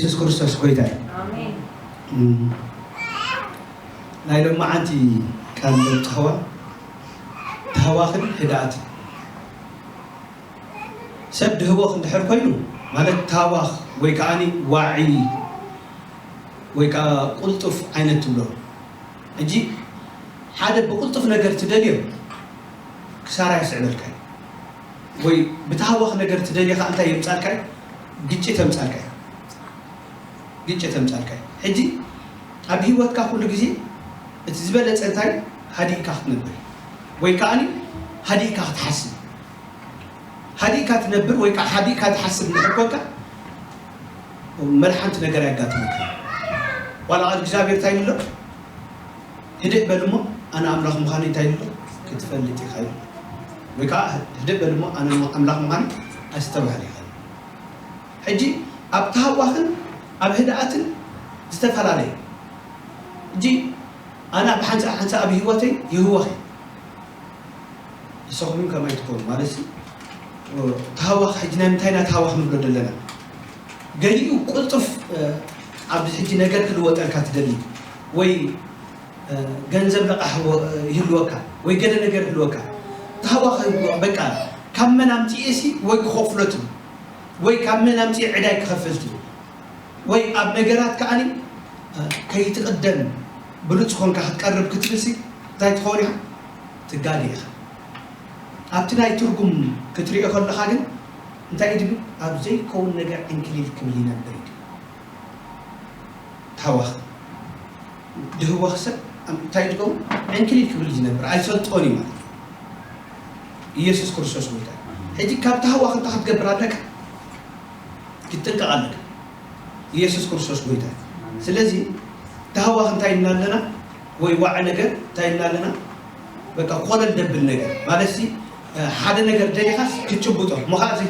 የሱስ ክርስቶስ ጎይታ እዩ። ኣሜን። እም፣ ናይ ሎማዓንቲ ቃል ዘብጽሕዋ ታህዋኽን ህድኣትን። ሰብ ድህወኽ እንድሕር ኮይኑ፣ ማለት ታህዋኽ ወይ ከዓኒ ዋዒ ወይ ከዓ ቁልጡፍ ዓይነት ትብሎ። ሕጂ ሓደ ብቁልጡፍ ነገር ትደልዮ ክሳራ የስዕበልካ እዩ። ወይ ብታህዋኽ ነገር ትደልዮ ከዓ እንታይ የምጻልካ እዩ? ግጭት የምጻልካ እዩ። ግጭት የምጻልካ እዩ። ሕጂ ኣብ ህይወትካ ኩሉ ግዜ እቲ ዝበለጸ እንታይ? ሃዲእካ ክትነብር ወይ ከዓኒ ሃዲእካ ክትሓስብ። ሃዲእካ ትነብር ወይ ከዓ ሃዲእካ ትሓስብ እንድሕር ኮንካ፣ መድሓንቲ ነገር ኣየጋጥመካ። ዋላ ቃል እግዚኣብሔር እንታይ ይብሎ? "ህድእ በል እሞ ኣነ ኣምላኽ ምዃነይ እንታይ ይብሎ? ክትፈልጥ ኢኻ" ይብሎ። ወይ ከዓ "ህድእ በል እሞ ኣነ ኣምላኽ ምዃነይ ኣስተብህል" ኢኻ ይብሎ። ሕጂ ኣብ ታህዋኽን ኣብ ህድኣትን ዝተፈላለየ። ሕጂ ኣነ ኣብ ሓንሳእ ሓንሳእ ኣብ ህይወተይ ይህወኽ እየ። ንስኹም እውን ከምኣ ኣይትኾኑ ማለት ሲ፣ ተሃዋኽ ሕጂ ናይ ምንታይ ኢና ተሃዋኽ ንብሎ ዘለና? ገሊኡ ቅልጡፍ፣ እ፣ ኣብዚ ሕጂ ነገር ክልወጠልካ ትደሊ ወይ፣ እ፣ ገንዘብ ለቓሕ ወ-፣ ይህልወካ ወይ ገለ ነገር ይህልወካ። ተሃዋኽ በቃ ካብ መን ኣምጺኤ ሲ ወይ ክኸፍሎ ትብል ወይ ካብ መን ኣምጺኤ ዕዳይ ክኸፍል ትብል። ወይ ኣብ ነገራት ከኣኒ፣ እ፣ ከይትቕደም ብሉጽ ኮንካ ክትቀርብ ክትብልሲ እንታይ ትኸውን ኢኻ? ትጋገ ኢኻ። ኣብቲ ናይ ትርጉም ክትሪኦ ከለኻ ግን እንታይ እዩ ድብል? ኣብ ዘይከውን ነገር ዕንክሊል ክብል ይነብር እዩ ድብል። ታዋኽ ድህወኽ ሰብ እንታይ ትገብሩ? ዕንክሊል ክብል ዝነብር ኣይሰልጦን እዩ ማለት እዩ። ኢየሱስ ክርስቶስ ጎይታ እዩ። ሕጂ ካብ ታህዋኽ እንታይ ክትገብር ኣለካ? ክትጥንቀቕ ኣለካ። ኢየሱስ ክርስቶስ ጎይታ እዩ። ስለዚ ታህዋኽ እንታይ ኢልና ኣለና? ወይ ዋዕ ነገር እንታይ ኢልና ኣለና? በቃ ኮለል ደብል ነገር ማለት ሲ፣ ሓደ ነገር ደሊኻስ ክትጭብጦ እሞ ከዓ እዚ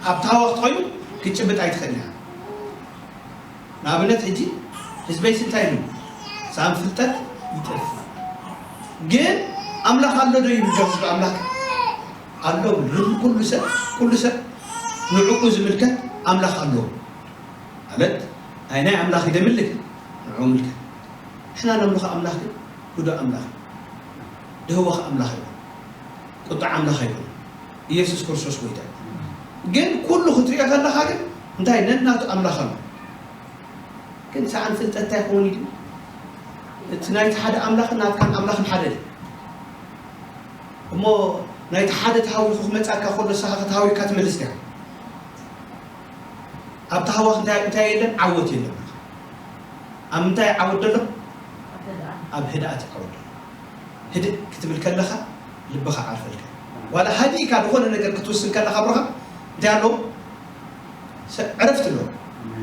ኣብ ታህዋኽ ተኾይኑ ክትጭብጥ ኣይትኽእል ኢኻ። ንኣብነት ሕጂ ህዝበይስ እንታይ ኢሉ? ሳም ፍልጠት ይጠፍእ። ግን ኣምላኽ ኣሎ ዶ ይብሎ ህዝቢ ኣምላኽ? ኣሎ። ኩሉ ሰብ፣ ኩሉ ሰብ ንዕኡ ዝምልከት ኣምላኽ ኣሎ። ማለት ናይ ናይ ኣምላኽ ይደምልክ ንዕኡ ምልከት። ንሕና ነምልኾ ኣምላኽ ግን ህዱእ ኣምላኽ እዩ። ድህወኽ ኣምላኽ ኣይኮነን። ቁጣዕ ኣምላኽ ኣይኮነን። ኢየሱስ ክርስቶስ ጎይታ እዩ። ግን ኩሉ ክትሪኦ ከለኻ ግን እንታይ ነናቱ ኣምላኽ ኣሎ። ግን ሰኣን ፍልጠት እንታይ ክኸውን እዩ? እቲ ናይቲ ሓደ ኣምላኽን ናትካን ኣምላኽን ሓደ ድዩ? እሞ ናይቲ ሓደ ተሃዊኹ ክመጻካ ከሎ ንስኻ ከተሃዊካ ትመልስ ዲኻ? ኣብ ተሃዋኽ እንታይ፣ እንታይ የለን? ዓወት የለን። ኣብ ምንታይ ዓወት ደሎ? ኣብ ህድኣት ዓወት ደሎ። ህድእ ክትብል ከለኻ ልብኻ ዓርፈልካ። ዋላ ሃዲእካ ዝኾነ ነገር ክትውስን ከለኻ ብሩኻ እንታይ ኣለዎ? ሰ-፣ ዕረፍቲ ኣለዎ።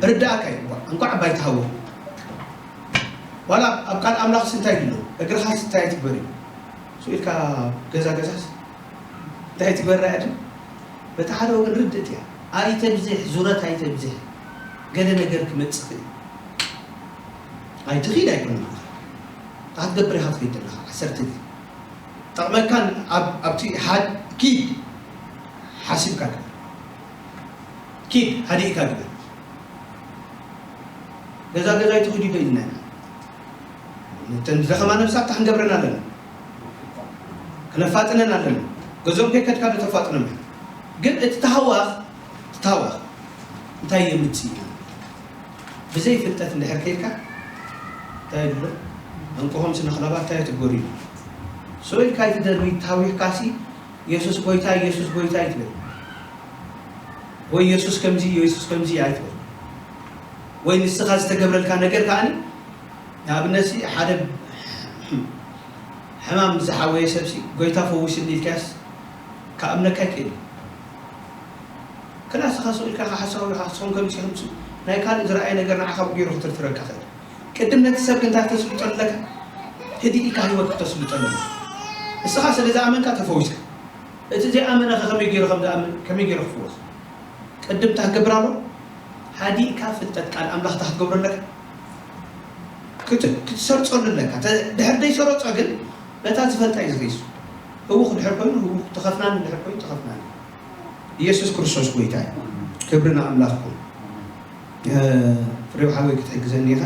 ርዳእካ እዩ። እንኳዕ፣ እንኳዕ ባይታ ሃወ። ዋላ ኣብ ቃል ኣምላኽስ እንታይ ይብሎ? እግርኻስ እንታይ ትግበር እዩ? ስኡ ኢልካ ገዛ ገዛስ እንታይ ትግበር እያ ድም? በቲ ሓደ ወገን ርድእቲ እያ። ኣይተብዝሕ፣ ዙረት ኣይተብዝሕ። ገለ ነገር ክመጽእ እዩ። ኣይትኺድ ኣይኮነን። እታ ክትገብር ኢኻ ትኸይድ ዘለኻ። ዓሰርተ ግዜ። ጠቕመካን ኣብ-፣ ኣብቲ ሓድ-፣ ኪድ ሓሲብካ ግበር። ኪድ ሃዲእካ ግበር። ገዛ ገዛ ኣይትኺዱ ዶ ኢልና ኢና? ነተን ዝደኸማ ነብሳት ክንገብረን ኣለና። ክነፋጥነን ኣለና። ገዝኦም ከይከድካ ዶ ተፋጥኖም ኢኻ? ግን እቲ ታህዋኽ፣ እቲ ታህዋኽ እንታይ የምጽእ እዩ? ብዘይ ፍልጠት እንድሕር ከይድካ እንታይ ይብሎ? እንቆኾም ስነ ክላባት እንታይ ትጎሪ? ስኡ ኢልካ ኣይትደርቢ፣ ታዊኽካሲ የሱስ ጎይታ፣ የሱስ ጎይታ ኣይትበል። ወይ የሱስ ከምዚ፣ የሱስ ከምዚ ኣይትበል። ወይ ንስኻ ዝተገብረልካ ነገር ከኣኒ፣ ንኣብነትሲ ሓደ ሕማም ዝሓወየ ሰብሲ፣ ጎይታ ፈውስኒ ኢልካስ፣ ክኣምነካ ኣይክእል እዩ። ክላ ንስኻ ስቕ ኢልካ ኢኻ ሓሳዊ ኢኻ፣ ንስኹም ከምዚ ኢኹም፣ ናይ ካልእ ዝረኣየ ነገር ንዓኻ ገይሩ ክትርትረካ ይኽእል። ቅድም ነቲ ሰብ ግን እንታይ ክተስልጦ ኣለካ? ህድእ ኢልካ ህይወት ክተስልጦ ኣለካ። ንስኻ ስለ ዝኣመንካ ተፈዊስካ። እቲ ዘይኣመነ ኸ ከመይ ገይሩ ከም ዝኣምን፣ ከመይ ገይሩ ክፍወስ? ቅድም እንታይ ክገብር ኣሎ? ሃዲእካ ፍልጠት ቃል ኣምላኽ እንታይ ክትገብሮ ኣለካ? ክት-፣ ክትሰርጾ ኣለካ። ተ-፣ ድሕር ዘይሰረጾ ግን በታ ዝፈልጣ እዩ ዝፈይሱ። ህውኽ ድሕር ኮይኑ ህውኽ፣ ተኸፍናኒ ድሕር ኮይኑ ተኸፍናኒ። ኢየሱስ ክርስቶስ ጎይታ እዩ። ክብሪ ንኣምላኽ ይኹን። እ፣ ፍሬው ሓወይ ክትሕግዘኒ ኢኻ።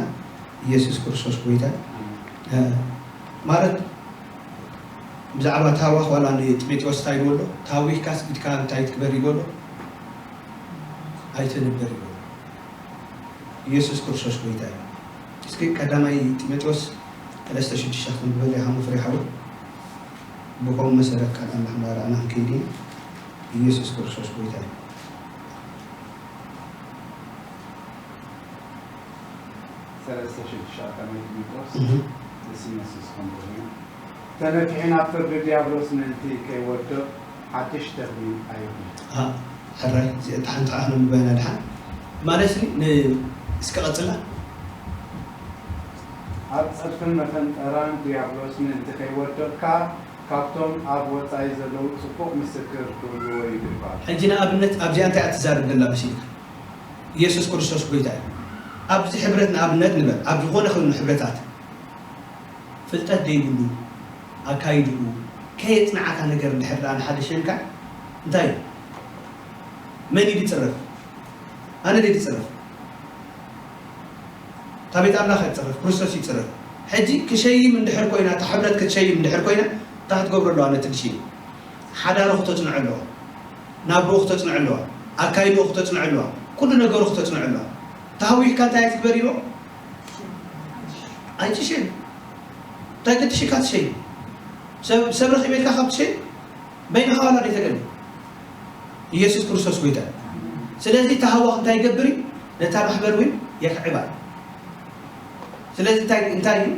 ኢየሱስ ክርስቶስ ጎይታ። እ፣ ማለት ብዛዕባ ታህዋኽ ዋላ ንጢሞቴዎስ እንታይ ይብሎ? ታዊኽካስ ኢድካ እንታይ ትግበር ይብሎ? ኣይትንበር ይብሎ። ኢየሱስ ክርስቶስ ጎይታ እዩ። እስኪ ቀዳማይ ጢሞቴዎስ ሰለስተ ሽዱሽተ ክንብበል ኢኻ ፍሬው ሓወይ። ብኸምኡ መሰረት ቃል ኣምላኽ እናረኣና ክንከይድ ኢና። ኢየሱስ ክርስቶስ ጎይታ እዩ። ሰለስተ ሽዱሽተ ቀዳማይ ጢሞቴዎስ እህ። እዚ ይመስል ዝኸውን ኮይኑ፣ ተነፊሑ ናብ ፍርዲ ዲያብሎስ ምእንቲ ከይወድቕ ሓድሽ ተኽሊል ኣይኹን። አ፣ ሕራይ፣ እዚኣ እታ ሓንቲ ከዓ ክነንብባ ኢና ድሓን። ማለት ን-፣ እስከ ቀጽላ። ኣብ ጸድፍን መፈንጠራን ዲያብሎስ ምእንቲ ከይወድቕካ፣ ካብቶም ኣብ ወጻኢ ዘለዉ ጽቡቕ ምስክር ክህልዎ ይግባእ። ሕጂ ንኣብነት ኣብዚኣ እንታይ እያ ትዛረብ ዘላ መሲልካ? ኢየሱስ ክርስቶስ ጎይታ እዩ። ኣብዚ ሕብረት ንኣብነት ንበል፣ ኣብ ዝኾነ ኮይኑ ሕብረታት ፍልጠት ደይብሉ ኣካይድኡ ከየጽንዓካ ነገር እንድሕር ደኣ ንሓደ ሸንካ እንታይ እዩ? መን እዩ ዝጽረፍ? ኣነ ድየ ዝጽረፍ? እታ ቤት ኣምላኽ እያ ትጽረፍ፣ ክርስቶስ እዩ ዝጽረፍ። ሕጂ ክሸይም እንድሕር ኮይና፣ እታ ሕብረት ክትሸይም እንድሕር ኮይና፣ እንታይ ክትገብሮ ኣለዋ ነቲ ድሽን? ሓዳሩ ክተጽንዖ ኣለዋ፣ ናብርኡ ክተጽንዖ ኣለዋ፣ ኣካይድኡ ክተጽንዖ ኣለዋ፣ ኩሉ ነገሩ ክተጽንዖ ኣለዋ። ተሃዊኽካ እንታይ እያ ትግበር ኢልዎ? ኣይትሸይም። እንታይ ገድሽካ ትሸይም? ሰብ፣ ሰብ ረኺበ ኢልካ ካብ ትሸይም በይንኻ ዋላ ዘይተገለ። ኢየሱስ ክርስቶስ ጎይታ እዩ። ስለዚ ተሃዋኽ እንታይ ይገብር እዩ? ነታ ማሕበር እውን የኽዕባ እዩ። ስለዚ እንታይ፣ እንታይ እዩ?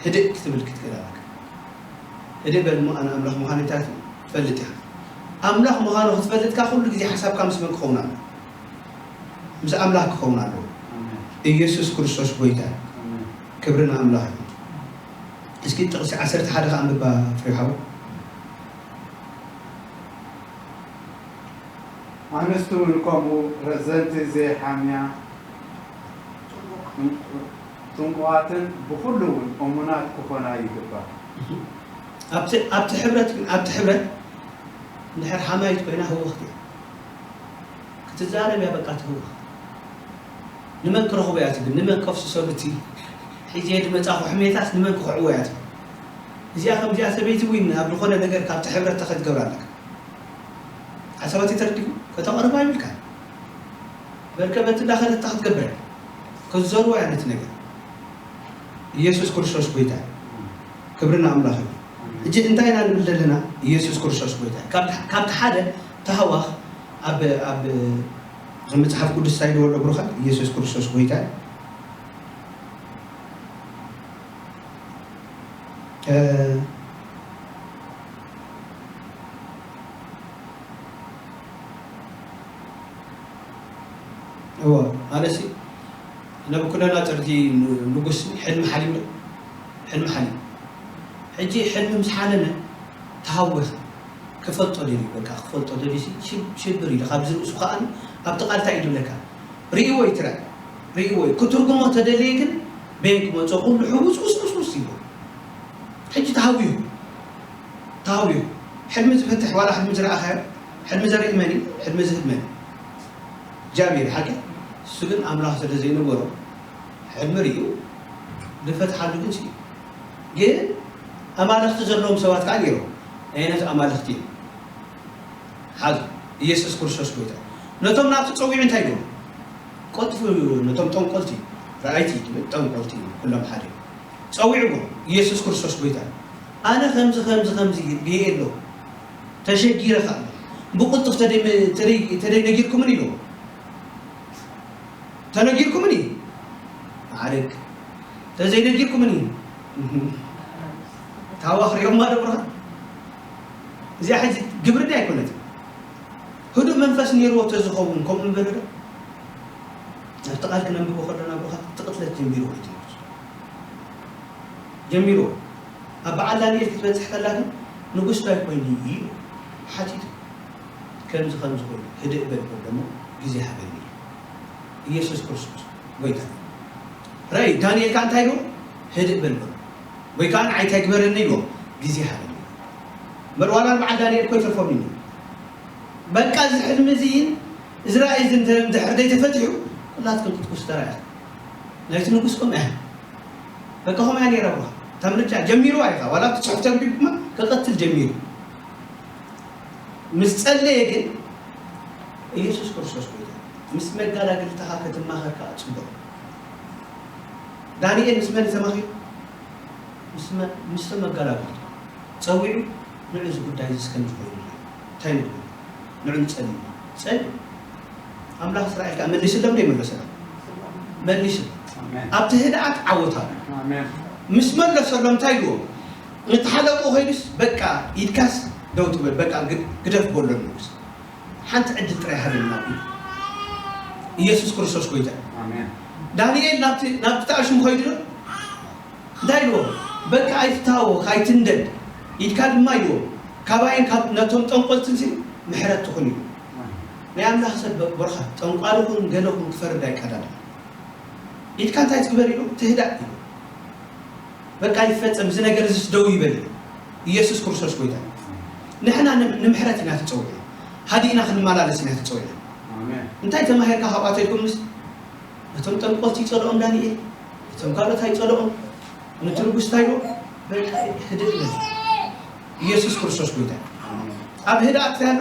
ህድእ ክትብል ክትክእል ኣለካ። ህድእ በል እሞ ኣነ ኣምላኽ ምዃነይ እንታይ ትፈልጥ ኢኻ? ኣምላኽ ምዃኑ ክትፈልጥካ ኩሉ ግዜ ሓሳብካ ምስ መን ክኸውን ኣለዎ? ምስ ኣምላኽ ክኸውን ኣለዎ። ኣሜን። ኢየሱስ ክርስቶስ ጎይታ እዩ። ኣሜን። ክብሪ ንኣምላኽ እዩ። እስኪ ጥቕሲ ዓሰርተ ሓደ ከኣ ኣንብባ ፍሬው ሓወይ። ኣንስቲ እውን ከምኡ ረዘንቲ ዘይሓምያ ጥንቁ-፣ ጥንቁቓትን ብኹሉ እውን እሙናት ክኾና ይግባእ። ኣብቲ፣ ኣብቲ ሕብረት ግን፣ ኣብቲ ሕብረት እንድሕር ሓማይት ኮይና ህውኽቲ እያ። ክትዛረብ እያ በቃ ትህውኽ። ንመን ክረኽቦ እያ ትብል፣ ንመን ከፍስሰሉ እቲ ሒዘ ዝመጻኹ ሕሜታስ ንመን ክኽዕዎ እያ ትብል። እዚኣ ከምዚኣ ሰበይቲ እውን ኣብ ዝኾነ ነገር ካብቲ ሕብረት እንታይ ክትገብር ኣለካ? ሓሳባት ተረዲኹ ከተቕርባ ይብልካ። በርከ በቲ እንዳኸደት እንታይ ክትገብር እያ? ክትዘርዎ እያ ነቲ ነገር። ኢየሱስ ክርስቶስ ጎይታ እዩ። ክብሪ ንኣምላኽ እዩ። ሕጂ እንታይ ኢና ንብል ዘለና? ኢየሱስ ክርስቶስ ጎይታ እዩ። ካብ፣ ካብቲ ሓደ ተሃዋኽ ኣብ፣ ኣብ መጽሓፍ ቅዱስ እንታይ ዝበሎ ብሩኻት? ኢየሱስ ክርስቶስ ጎይታ እዩ። እ፣ እወ፣ ማለትሲ ነብኩደነፆር እቲ ንጉስ ሕልሚ ሓሊሙ ዶ? ሕልሚ ሓሊሙ። ሕጂ ሕልሚ ምስ ሓለመ ተሃወኸ። ክፈልጦ ደልዩ፣ በቃ ክፈልጦ ደልዩ ሲ ሽብ-፣ ሽብር ኢሉ ካብዚ ርእሱ ከኣ ኣብቲ ቃል እንታይ እዩ ዝብለካ? ርእይዎ እዩ ትራይ፣ ርእይዎ እዩ። ክትርጉሞ ተደለየ ግን በየን ክመጾ ኩሉ ሕውስ ውስ ውስ ውስ ይብሎ። ሕጂ ተሃዊኹ፣ ተሃዊኹ። ሕልሚ ዝፈትሕ ዋላ ሕልሚ ዝረኣኻዮ፣ ሕልሚ ዘርኢ መን እዩ? ሕልሚ ዝህብ መን እዩ? እግዚኣብሔር ሓቂ። እሱ ግን ኣምላኽ ስለ ዘይነበሮ ሕልሚ ርእዩ ዝፈትሓሉ ግን ስኢኑ። ግን ኣማልኽቲ ዘለዎም ሰባት ከኣ ነይሮም። ዓይነት ኣማልኽቲ እዮም? ሓዙ። ኢየሱስ ክርስቶስ ጎይታ። ነቶም ናብቲ ጸዊዑ እንታይ ኢልዎም? ቀልጥፉ፣ ነቶም ጠንቆልቲ፣ ረኣይቲ ትብል ጠንቆልቲ ኩሎም ሓደ እዮም። ጸዊዕዎ። ኢየሱስ ክርስቶስ ጎይታ። ኣነ ከምዚ፣ ከምዚ፣ ከምዚ ብየ ኣሎ። ተሸጊረ ከኣ ኣሎ። ብቕልጡፍ ተደይ-፣ ተደይ-፣ ተደይ ነጊርኩምን ኢልዎ። ተነጊርኩምን እዩ። ማዕረግ። ተዘይነጊርኩምን እዩ። ታዋኽ ሪኦማ ዶ ብርሃን? እዚኣ ሕጂ ግብሪ ድያ ኣይኮነትን? ህዱእ መንፈስ ነይርዎ ተዝኸውን ከምኡ ምበለ ዶ? ኣብቲ ቃል ክነንብቦ ከለና ብሩኻት፣ እቲ ቅትለት ጀሚርዎ እዩ ትምህርቱ። ጀሚርዎ። ኣብ በዓል ዳንኤል ክትበጽሕ ከላ ግን ንጉስ ታይ ኮይኑ እዩ ኢሉ ሓቲቱ። ከምዚ ከምዚ ኮይኑ ህድእ በል በሎ እሞ ግዜ ሃበኒ ኢሉ። ኢየሱስ ክርስቶስ ጎይታ። ራእይ ዳንኤል ከኣ እንታይ ኢልዎ? ህድእ በል በሎ። ወይ ከኣ ንዓይ እንታይ ግበረኒ ኢልዎ? ግዜ ሃበኒ። እምበር ዋላ ንበዓል ዳንኤል እኮ ኣይተርፎምን እዩ። በቃ እዚ ሕልሚ እዚ እዚ ራእይ እዚ እንተ-፣ እንድሕር ዘይተፈቲሑ ኩላትኩም ክትኩስተራ ኢኹም። ናይቲ ንጉስ ከምኡ እያ። በቃ ከምኡ እያ ነይራ። እኳ እታ ምርጫ ጀሚርዋ ኢኻ፣ ዋላ እቲ ጽሑፍ ተንቢብኩማ ክቐትል ጀሚሩ። ምስ ጸለየ ግን ኢየሱስ ክርስቶስ ጎይታ፣ ምስ መጋላግልትኻ ክትማኸር ከኣ ጽቡቕ። ዳንኤል ምስ መን እዩ ተማኺሩ? ምስ መ-፣ ምስቶም መጋላግልቱ ጸዊዑ፣ ንዑ እዚ ጉዳይ እዚ እስከ ንዝኾይኑ እንታይ ንግበር? ንዑ ንጸልዩ። ጸልዩ። ኣምላኽ እስራኤል ከኣ መሊስሎም ዶ ይመለሰሎም? መሊሱ። ኣሜን። ኣብቲ ህድኣት ዓወት ኣሎ። ኣሜን። ምስ መለሰሎም እንታይ ኢልዎም? እቲ ሓለቕኡ ኸይዱስ፣ በቃ ኢድካስ ደው ትበል፣ በቃ ግ-፣ ግደፍ በሎ ንጉስ። ሓንቲ ዕድል ጥራይ ሃበና ኢሉ። ኢየሱስ ክርስቶስ ጎይታ እዩ። ኣሜን። ዳንኤል ናብቲ፣ ናብቲ ተኣሽሙ ኸይዱ ዶ? እንታይ ኢልዎ? በቃ ኣይትታወኽ፣ ኣይትንደድ፣ ኢድካ ድማ ኢልዎ፣ ካባይን ካብ ነቶም ጠንቆልትን ሲ ምሕረት ትኹን ኢሉ። ናይ ኣምላኽ ሰብ በ-፣ በርኻ፣ ጠንቋሊ ኹን ገለ ኹን ክፈርድ ኣይቀዳድም። ኢድካ እንታይ ትግበር ኢሉ? ትህዳእ ኢሉ። በቃ ይፈጸም፣ እዚ ነገር እዚስ ደው ይበል ኢሉ። ኢየሱስ ክርስቶስ ጎይታ። ንሕና ን-፣ ንምሕረት ኢና ተጸዊዕና፣ ሃዲእና ክንመላለስ ኢና ተጸዊዕና። ኣሜን። እንታይ ተማሂርካ ካብኣቶ ኢልኩምስ? ነቶም ጠንቆልቲ ይጸልኦም ዳንኤል፣ ነቶም ካልኦት ኣይጸልኦም፣ ነቲ ንጉስ እንታይ ኢልዎ? በቃ ህድእ በል። ኢየሱስ ክርስቶስ ጎይታ። ኣብ ህድኣት እንታይ ኣሎ?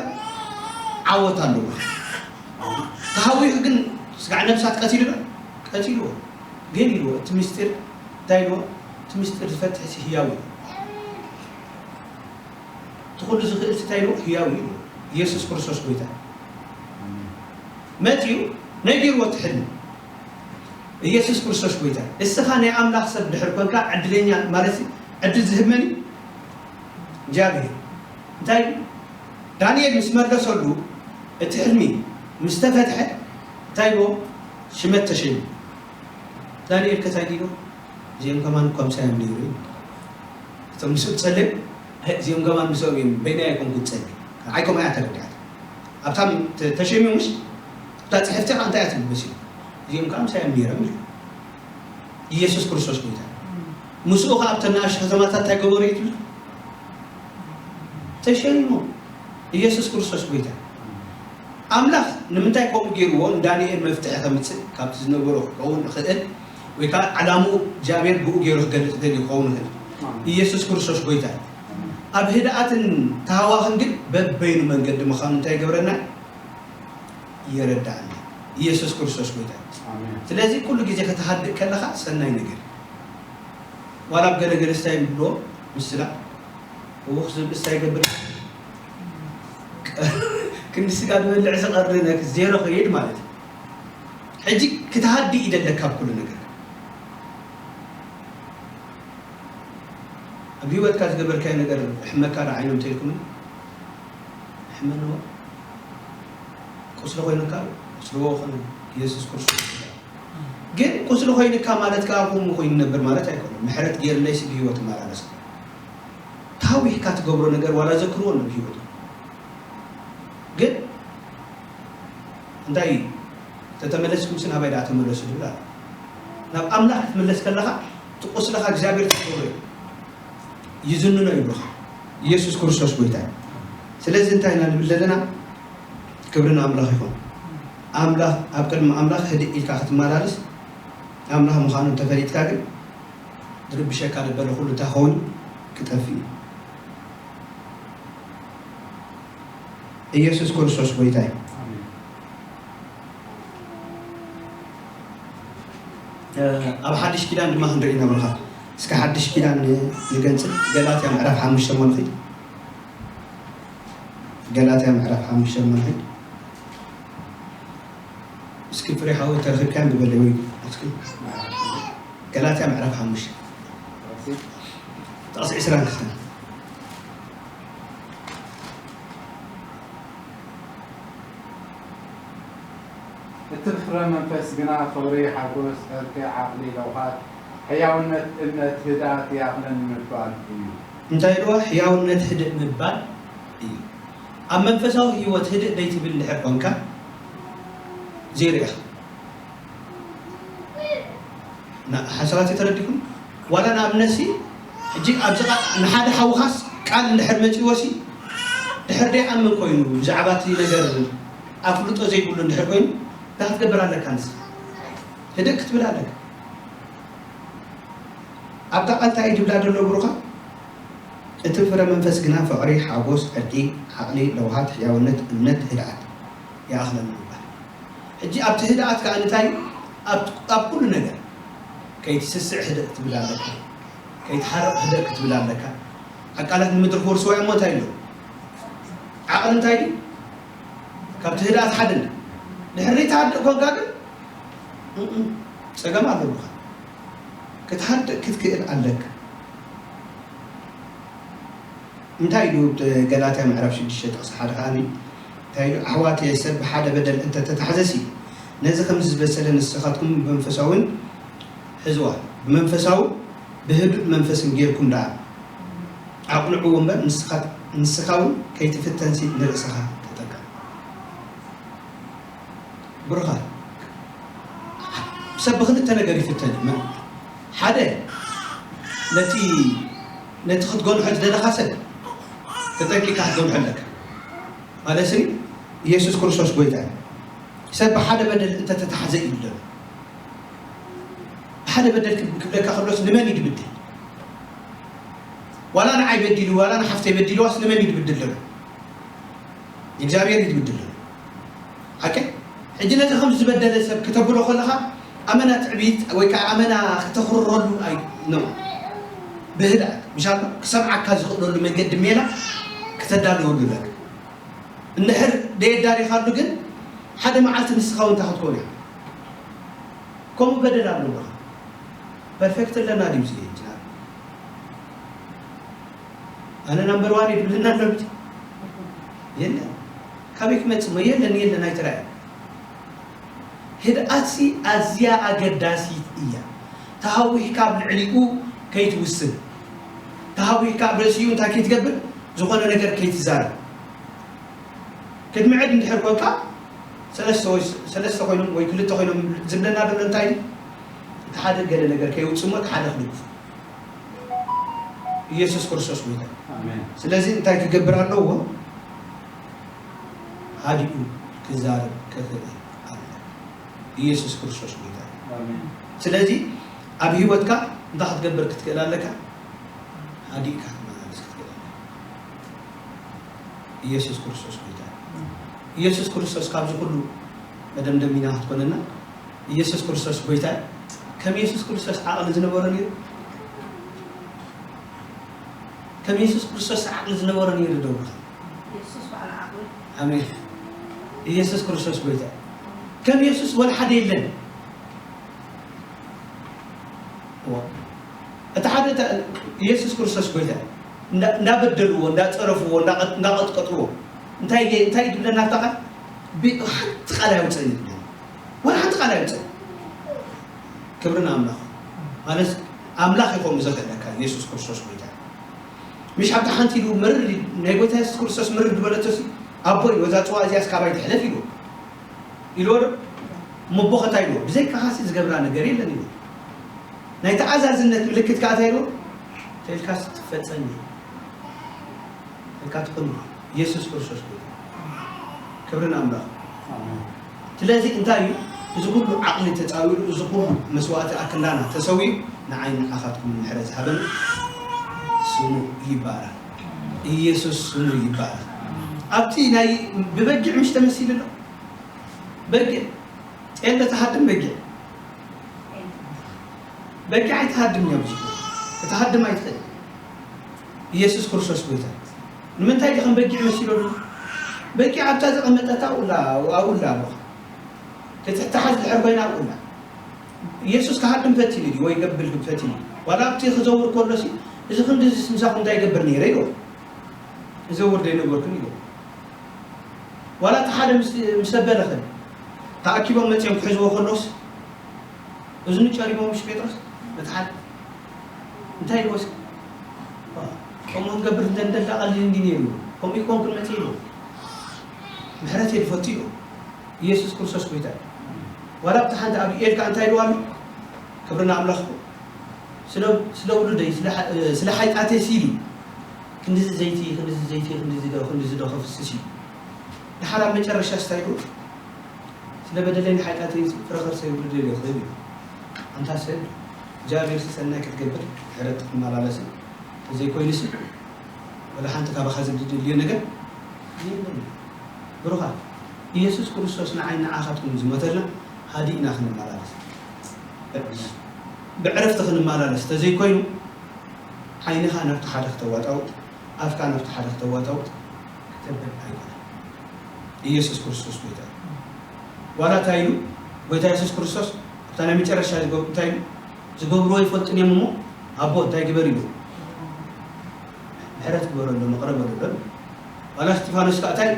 ዓወት ኣለዎ። ተሃዊኹ ግን ስጋዕ ነብሳት ቀቲሉ ዶ? ቀቲልዎ። ግን ኢልዎ፣ እቲ ምስጢር እንታይ ኢልዎ? እቲ ምስጢር ዝፈትሕ ሲ ህያው እዩ። እቲ ኩሉ ዝኽእል ሲ እንታይ ኢልዎ? ህያው እዩ ኢልዎ። ኢየሱስ ክርስቶስ ጎይታ። መጺኡ ነጊርዎ እቲ ሕልሚ። ኢየሱስ ክርስቶስ ጎይታ። እስኻ ናይ ኣምላኽ ሰብ ድሕር ኮንካ ዕድለኛ ማለት ሲ ዕድል ዝህብ መን እዩ? እግዚኣብሔር። እንታይ ዳንኤል ምስ መለሰሉ እቲ ሕልሚ ምስ ተፈትሐ እንታይ ኢልዎ? ሽመት ተሸይሙ። ዳንኤል ከ እንታይ ኢልዎ? እዚኦም ከማን እኮ ምሳይ እዮም ነይሩ። እቶም ምስኡ ጸልዮም፣ ኣይ፣ እዚኦም ከማን ምስኦም እዮም፣ በይነይ ኣይኮንኩን ጸልየ። ኣይኮም እያ ተረዲኣት። ኣብታ ተ-፣ ተሸይሙ ምሽ፣ እታ ጽሕፍቲ ከኣ እንታይ እያ ትብል መሲሉ? እዚኦም ከኣ ምሳይ እዮም ነይሮም ኢሉ። ኢየሱስ ክርስቶስ ጎይታ። ምስኡ ከኣ ኣብተን ንኣሽቱ ከተማታት እንታይ ገበሩ እዩ ትብል? ተሸይሞም። ኢየሱስ ክርስቶስ ጎይታ። ኣምላኽ ንምንታይ ከምኡ ገይርዎ? ንዳንኤል መፍትሒ ከምጽእ፣ ካብቲ ዝነበሮ ክኸውን ይኽእል፣ ወይ ከኣ ዓላምኡ እግዚኣብሔር ብኡ ገይሩ ክገልጽ ደልዩ ክኸውን ይኽእል። ኣሜን። ኢየሱስ ክርስቶስ ጎይታ። ኣሜን። ኣብ ህድኣትን ተሃዋኽን ግን በበይኑ መንገዲ ምዃኑ እንታይ ይገብረና? የረዳእና። ኢየሱስ ክርስቶስ ጎይታ። ኣሜን። ስለዚ ኩሉ ግዜ ከተሃድእ ከለኻ ሰናይ ነገር። ዋላ ኣብ ገለ ገለ ስታይ ብሎ ምስላ እውኽ ዝብል እንታይ ይገብር? ክንዲ ስጋ ዝበልዕ ዝቐሪ ነክ ዜሮ ከይድ ማለት እዩ። ሕጂ ክትሃዲ ይደለካ ኣብ ኩሉ ነገር። ኣብ ህይወትካ ዝገበርካዮ ነገር ሕመካ ዶ ዓይኖም ተልኩም? ሕመንዎ። ቁስሊ ኮይኑካ፣ ቁስልዎ ኾነ። ኢየሱስ ክርስቶስ። ግን ቁስሊ ኮይንካ ማለት ከኣ ከምኡ ኮይኑ ነበር ማለት ኣይኮነን። ምሕረት ገይርለይሲ ብህይወት እመላለስ። ታዊህካ ትገብሮ ነገር ዋላ ዘክርዎ ኣሎ ብህይወት። ግን እንታይ እዩ? ተተመለስኩምሲ ናባይ ደኣ ተመለሱ ዝብል ኣሎ። ናብ ኣምላኽ ክትምለስ ከለኻ እቲ ቁስልኻ እግዚኣብሔር ተኽብሮ እዩ። ይዝንኖ ይብሉኻ። ኢየሱስ ክርስቶስ ጎይታ እዩ። ስለዚ እንታይ ኢና ንብል ዘለና? ክብሪ ንኣምላኽ ይኹን። ኣምላኽ፣ ኣብ ቅድሚ ኣምላኽ ህድእ ኢልካ ክትመላለስ ኣምላኽ ምዃኑ እንተፈሊጥካ ግን ዝርብሸካ ዝበለ ኩሉ እንታይ ክኸውን? ክጠፍእ እዩ። ኢየሱስ ክርስቶስ ጎይታ እዩ። ኣሜን። እ፣ ኣብ ሓድሽ ኪዳን ድማ ክንርኢ ኢና ብርኻ። እስከ ሓድሽ ኪዳን ን-፣ ንገንጽል። ገላትያ ምዕራፍ ሓሙሽተ እሞ ንኺድ። ገላትያ ምዕራፍ ሓሙሽተ እሞ ንኺድ። እስኪ ፍሬ ሓወይ ተረኺብካ ኣንብበለይ ወይ እስኪ። ገላትያ ምዕራፍ ሓሙሽተ። ጥቕሲ ዕስራን ክልተን። እቲ ፍረ መንፈስ ግና ፍቕሪ፣ ሓጎስ፣ ዕርቂ፣ ዓቕሊ፣ ለውሃት፣ ሕያውነት፣ እምነት፣ ህድኣት፣ ይኣኽለኒ ምባል እዩ። እንታይ ኢልዋ? ሕያውነት፣ ህድእ ምባል እዩ። ኣብ መንፈሳዊ ህይወት ህድእ ደይትብል እንድሕር ኮንካ፣ ዜሮ ኢኻ። ና-፣ ሓሳባተይ ተረዲእኩም? ዋላ ንኣብነትሲ፣ ሕጂ ኣብዚ ቃ-፣ ንሓደ ሓውኻስ ቃል እንድሕር መጺእዎሲ፣ ድሕር ደይኣምን ኮይኑ፣ ብዛዕባ እቲ ነገር ኣፍልጦ ዘይብሉ እንድሕር ኮይኑ፣ እንታይ ክትገብር ኣለካ ንስኻ? ህድእ ክትብል ኣለካ። ኣብታ ቃል እንታይ እዩ ዝብላ ዘሎ ብሩኻ? እቲ ፍረ መንፈስ ግና ፍቕሪ፣ ሓጎስ፣ ዕርቂ፣ ዓቕሊ፣ ለውሃት፣ ሕያውነት፣ እምነት፣ ህድኣት ይኣኽለና ይባል። ሕጂ ኣብቲ ህድኣት ከዓ እንታይ እዩ? ኣብ ኣብ ኩሉ ነገር ከይትስስዕ ህደእ ክትብል ኣለካ፣ ከይትሓርቕ ህደእ ክትብል ኣለካ። ኣቃላት ንምድሪ ክወርስዎ እዮም እንታይ ኣሎ? ዓቕሊ እንታይ ድዩ? ካብቲ ህድኣት ሓደ እንዳ ድሕሪ ትሃድእ ኮንካ ግን እም፣ ጸገም ኣለካ። ክትሃድእ ክትክእል ኣለካ። እንታይ ኢሉ? ገላትያ ምዕራፍ ሽዱሽተ ጥቕሲ ሓደ ከኣ እንታይ ኢሉ? ኣሕዋት፣ ሰብ ብሓደ በደል እንተተታሕዘሲ ነዚ ከምዚ ዝበሰለ ንስኻትኩም ብመንፈሳውን ሕዝዋ ብመንፈሳዊ ብህዱእ መንፈስን ጌርኩም ደኣ ኣቕንዕዎ እምበር ንስኻ እውን ከይትፍተንሲ ንርእስኻ ተጠንቀቕ። ብሩኻት፣ ሰብ ብኽልተ ነገር ይፍተን እዩ። መን? ሓደ፣ ነቲ ነቲ ክትገንሖ ዝደለኻ ሰብ ተጠንቂቕካ ክትገንሖ ኣለካ። ማለት ስኒ ኢየሱስ ክርስቶስ ጎይታ እዩ። ሰብ ብሓደ በደል እንተተታሕዘ እዩ ዘሎ። ብሓደ በደል ክብ- ክብለካ ከሎስ ንመን እዩ ድብድል? ዋላ ንዓይ በዲሉ ዋላ ንሓፍተይ በዲልዋስ ንመን እዩ ድብድል ዘሎ? እግዚኣብሔር እዩ ድብድል ዘሎ። ሓቂ? ሕጂ ነዚ ከም ዝበደለ ሰብ ክተብሎ ከለኻ ኣመና ትዕቢት ወይ ከዓ ኣመና ክተኽርረሉ ኣይ ነው። ብህድኣት ምሻሎ ክሰምዓካ ዝኽእለሉ መንገዲ ሜላ ክተዳልወሉ ኣለካ። እንድሕር ደየዳሪኻሉ ግን ሓደ መዓልቲ ንስኻ እውን እንታይ ክትኮን ኢኻ። ከምኡ በደል ኣለዎ። ፐርፌክት ኣለና ድዩ እዚ? ኣነ ናምበር ዋን ይብልና ኣሎ እንጂ የለን። ካበይ ክመጽእ እሞ የለን፣ የለን፣ ኣይትረኣይ። ህድኣትሲ ኣዝያ ኣገዳሲት እያ። ተሃዊኽካ ኣብ ልዕሊኡ ከይትውስን፣ ተሃዊኽካ ኣብ ርእሲኡ እንታይ ከይትገብር፣ ዝኾነ ነገር ከይትዛረብ። ክትምዕድ እንድሕር ኮንካ ሰለስተ ወይ ሰለስተ ኮይኖም ወይ ክልተ ኮይኖም ዝብለና ዘሎ እንታይ እዩ? እቲ ሓደ ገለ ነገር ከይውጽእ እሞ እቲ ሓደ ክድግፉ። ኢየሱስ ክርስቶስ ጎይታ። ኣሜን። ስለዚ እንታይ ክገብር ኣለዎ? ሃዲኡ ክዛረብ ክኽእል ኣለዎ። ኢየሱስ ክርስቶስ ጎይታ። ኣሜን። ስለዚ ኣብ ህይወትካ እንታይ ክትገብር ክትክእል ኣለካ? ሃዲእካ ክትመላለስ ክትክእል ኣለካ። ኢየሱስ ክርስቶስ ጎይታ። ኢየሱስ ክርስቶስ ካብዚ ኩሉ መደምደሚና ክትኮነና ኢየሱስ ክርስቶስ ጎይታ። ከም ኢየሱስ ክርስቶስ ዓቕሊ ዝነበሮ ነይሩ? ከም ኢየሱስ ክርስቶስ ዓቕሊ ዝነበሮ ነይሩ ዶ? ኢየሱስ በዓል ዓቕሊ። ኣሜን። ኢየሱስ ክርስቶስ ጎይታ። ከም ኢየሱስ ወላ ሓደ የለን። እዋ። እቲ ሓደ እታ ኢየሱስ ክርስቶስ ጎይታ። እንዳ- እንዳበደልዎ፣ እንዳጸረፍዎ፣ እንዳቐ- እንዳቐጥቀጥዎ እንታይ ገ- እንታይ ድብለና ኣብታ ቃል? ብ- ሓንቲ ቃል ኣይውፅእን ይብለና። ወላ ሓንቲ ቃል ኣይውፅእን። ክብሪ ንኣምላኽ። ማለት ኣምላኽ ይኾኑ ዘኽእለካ ኢየሱስ ክርስቶስ ጎይታ። ምሽ ኣብታ ሓንቲ ኢሉ መርር ናይ ጎይታ የሱስ ክርስቶስ ምርር ዝበለቶሲ ኣቦይ ወዛ ጽዋ እዚያስ ካባይ ትሕለፍ ኢሉ ኢልዎ ዶ? እሞ ኣቦ ኸታ ኢልዎ ብዘይካኻሲ ዝገብራ ነገር የለን ኢልዎ። ናይ ተኣዛዝነት ምልክት ከዓ እንታይ ኢልዎ? ተልካስ ትፈጸም እዩ። ተልካ ትኹን ኢየሱስ ክርስቶስ ጎይታ። ክብሪ ንኣምላኽ። ስለዚ እንታይ እዩ? እዚ ኩሉ ዓቕሊ ተፃዊሩ፣ እዚ ኩሉ መስዋእቲ ኣክንዳና ተሰዊኡ ንዓይ ንዓኻትኩም ምሕረት ዝሃበን ስሙ ይባረክ። ኢየሱስ ስሙ ይባረክ። ኣብቲ ናይ ብበጊዕ ምሽ ተመሲሉ ኣሎ። በጊዕ ጤል ተሃድም በጊዕ በጊዕ ኣይትሃድም እያ ብዙ ክትሃድም ኣይትኽእል። ኢየሱስ ክርስቶስ ጎይታ ንምንታይ ድኸም በጊዕ መሲሉ ኣሎ? በጊዕ ኣብታ ዘቐመጠታ ኣብኡላ ኣብኡላ ኣለኻ። ክትሕተሓዝ ድሕር ኮይና ኣብኡላ። ኢየሱስ ክሃድም ፈቲኑ ድዩ ወይ ገብል ግን ፈቲኑ? ዋላ ኣብቲ ክዘውር ከሎ ሲ እዚ ክንዲ እዚ ምሳኹም እንታይ ይገብር ነይረ ኢልዎ። እዘውር ዶ ይነበርኩን ኢልዎ። ዋላ እቲ ሓደ ምስ ምስ ኣበለ ኸ ተኣኪቦም መጺኦም ክሕዝዎ ከለውስ እዝኑ ጨሪሞም ምሽ ጴጥሮስ ነቲ ሓደ እንታይ ኢልዎ እስኪ ከምኡ ክንገብር እንተ እንደላ ቀሊል እንዲ ነይሩ ከምኡ ይኮንኩን መጺእ ኢልዎ። ምሕረት እየ ዝፈቱ ኢልዎ። ኢየሱስ ክርስቶስ ጎይታ እዩ። ዋላ ኣብቲ ሓንቲ ኣብ ኤልካ እንታይ ኢልዋ ኣሎ? ክብሪ ንኣምላኽ ይኹን። ስለ ስለ ውሉደይ ስለ ሓ- ስለ ሓይጣተይ ሲሉ ክንዲዚ ዘይቲ ክንዲዚ ዘይቲ ክንዲዚ ዶ ክንዲዚ ዶ ከፍስስ እዩ። ድሓር ኣብ መጨረሻ ስታይ ኢሉ ስለ በደለይ ንሓይጣተይ ፍረ ከርሰይ ውሉደይ ዶ ክህብ እዩ። ኣንታ ሰብ እግዚኣብሔር ሰናይ ክትገብር ሕረት ክትመላለስን ተዘይኮይኑሲ ወላ ሓንቲ ካባኻ ዝድልዮ ነገር የለን። ብሩኻት፣ ኢየሱስ ክርስቶስ ንዓይ ንዓኻትኩም ዝሞተልና ሃዲእና ክንመላለስ፣ ብዕረፍቲ ክንመላለስ ተዘይኮይኑ ዓይንኻ ናብቲ ሓደ ክተዋጣውጥ፣ ኣፍካ ናብቲ ሓደ ክተዋጣውጥ ተበል ኣይኮነ። ኢየሱስ ክርስቶስ ጎይታ እዩ። ዋላ እንታይ ኢሉ ጎይታ ኢየሱስ ክርስቶስ ኣብታ ናይ መጨረሻ ዝገብሩ እንታይ ኢሉ? ዝገብርዎ ይፈልጡን እዮም እሞ ኣቦ እንታይ ግበር ኢሉ? ምሕረት ግበረሎም፣ መቕረበ ሎ። ዋላ እስጢፋኖስ ከዓ እንታይ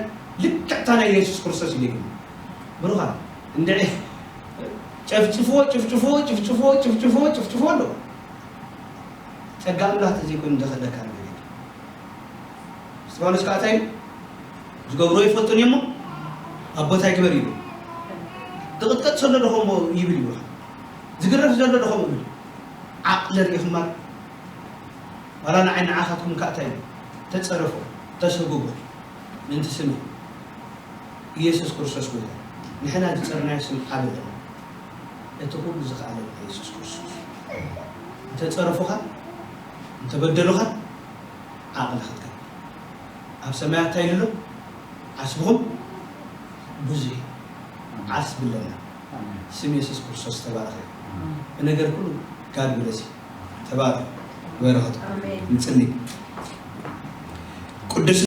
ልክዕታ ናይ ኢየሱስ ክርስቶስ ኢሉ ይግብ ብሩኻ እንድዒ ጨፍጭፍዎ ጭፍጭፍዎ ጭፍጭፍዎ ጭፍጭፍዎ ጭፍጭፍዎ ኣሎ። ጸጋ ኣምላኽ ተዘይኮይኑ ዝኸለካ ነገር የለን። እስጢፋኖስ ከዓ እንታይ ዝገብሮ ይፈልጡን እሞ ኣቦ እንታይ ግበር ይብል። ዝቕጥቀጥ ዘሎ ደኸሞ ይብል ይብልካ። ዝግረፍ ዘሎ ደኸሞ ይብል። ዓቕሊ ርኢኹማ። ዋላ ንዓይ ንዓኻትኩም ከዓ እንታይ ተጸረፎ ተሰጉጎ ምእንቲ ስሚ ኢየሱስ ክርስቶስ ጎይታ። ንሕና ዝጸርናዮ ስም ዓቢ ኣለና። እቲ ኩሉ ዝኸኣለ ኢየሱስ ክርስቶስ። እንተጸረፉኻ እንተበደሉኻ ዓቕሊ ክትከብ ኣብ ሰማያት እንታይ ኢሉ ኣሎ? ዓስብኹም ብዙሕ ዓስቢ ኣለና። ስም የሱስ ክርስቶስ ዝተባረኸ እዩ። ብነገር ኩሉ ጋድ ብለሲ ተባረኽ። በረኸት ንጽሊ ቅዱስ